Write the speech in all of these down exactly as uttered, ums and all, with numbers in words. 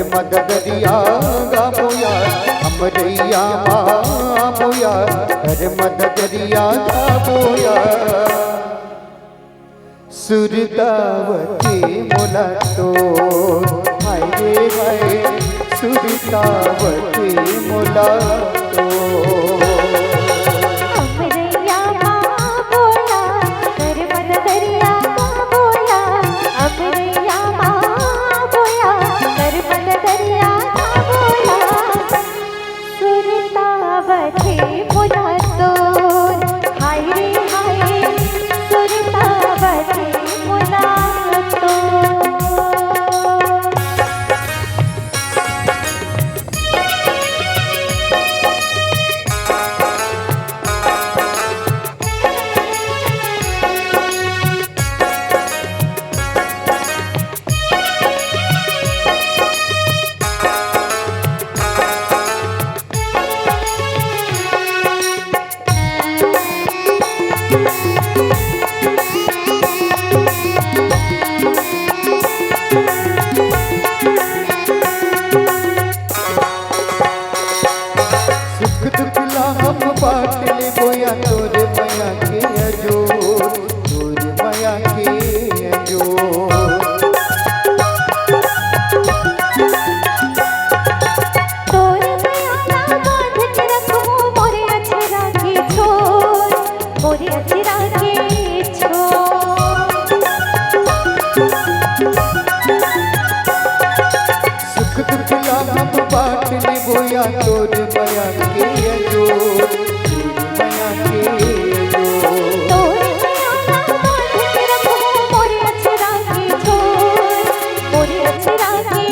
मददरिया गाबो यार, अमरैया माबो यार, अरे मददरिया गाबो यार। सुरतावती मोला तो, हाय रे हाय, सुरतावती मोला तो। अमरैया माबो यार, कर मददरिया गाबो यार, अमरैया माबो यार, कर मददरिया गाबो यार। सुरतावती मोला तो, हाय रे हाय, सुरतावती मोला तो। सुख दुख ला हम बांट लेबो या तोर मया के अजोर, तोर मया के अजोर। तोर मया ला बांध के रखबो मोरे अचरा के छोर, मोरे अचरा के छोर। सुख दुख ला हम बांट लेबो या तोर मया के अजोर, तोर मया के अजोर। तोर मया ला बांध के रखबो मोरे अचरा के छोर, मोरे अचरा के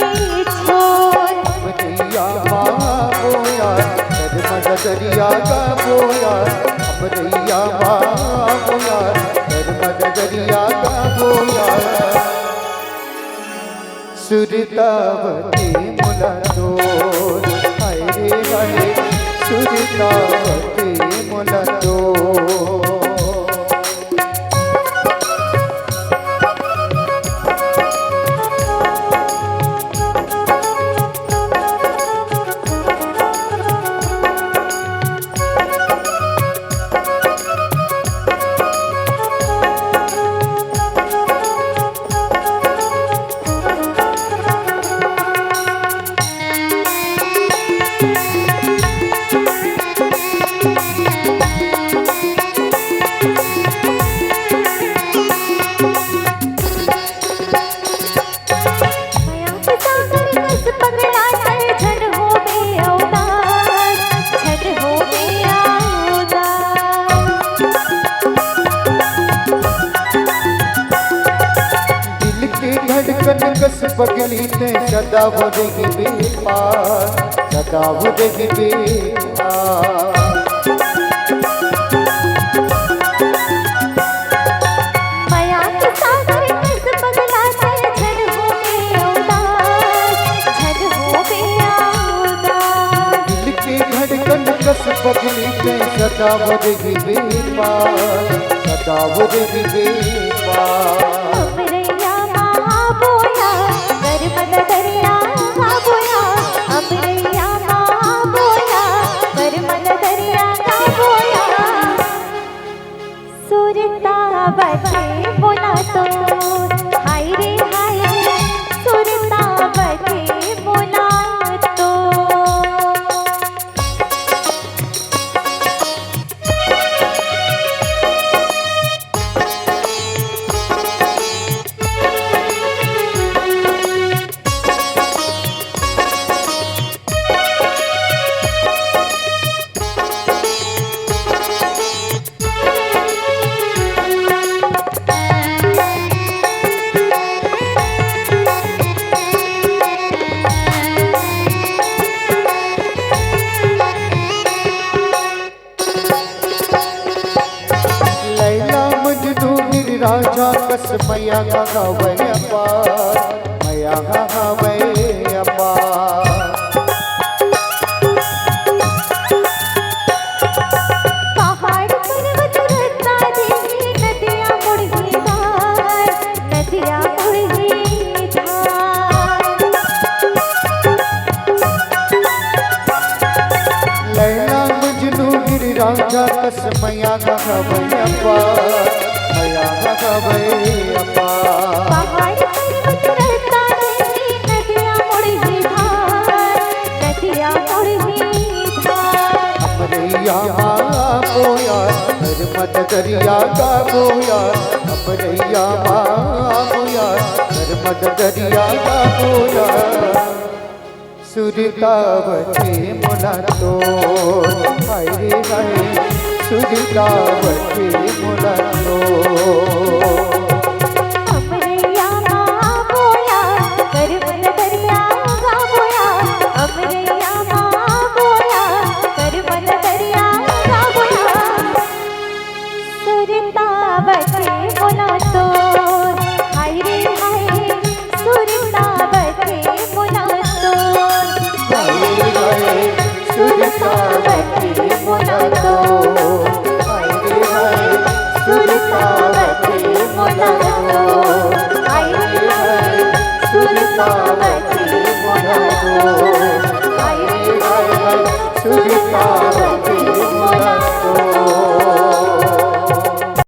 छोर। अमरैया माबो यार, कर मददरिया गाबो यार, अमरैया माबो यार, कर मददरिया गाबो यार। सुरतावती मोला तो, हाय रे हाय, सुरतावती मोला तो। मया के सागर कस पगला कर झन होबे अवदास, झन होबे अवदास। दिल के धड़कन कस पगली ते सदा वो रहिबे पास, सदा वो रहिबे पास। मया के सागर कस पगला ते झन होबे अवदास, झन होबे अवदास। दिल के धड़कन कस पगली ते सदा वो रहिबे पास, सदा वो रहिबे पास। अमरैया माबो यार, कर मददरिया गाबो यार, अमरैया माबो यार, कर मददरिया गाबो यार। सुरतावती मोला तो, हाय रे हाय, सुरतावती मोला तो। लैला मजनू हीर रांझा कस मया हवय अपार, मया हवय अपार। पहाड़ पर्वत रत्ता देवी, नदिया मुड़ही धार, नदिया मुड़ही धार। कस मया गगबई अपार, मया गगबई अपार। पहाड़ पर्वत रहता नहीं, नदिया मुड़ही धार, नदिया मुड़ही धार। अमरैया मा बोया, नर्मद दरिया का बोया, अमरैया मा बोया, नर्मद दरिया का बोया। सुरतावथे मोला तो, हाय रे हाय, सुरतावथे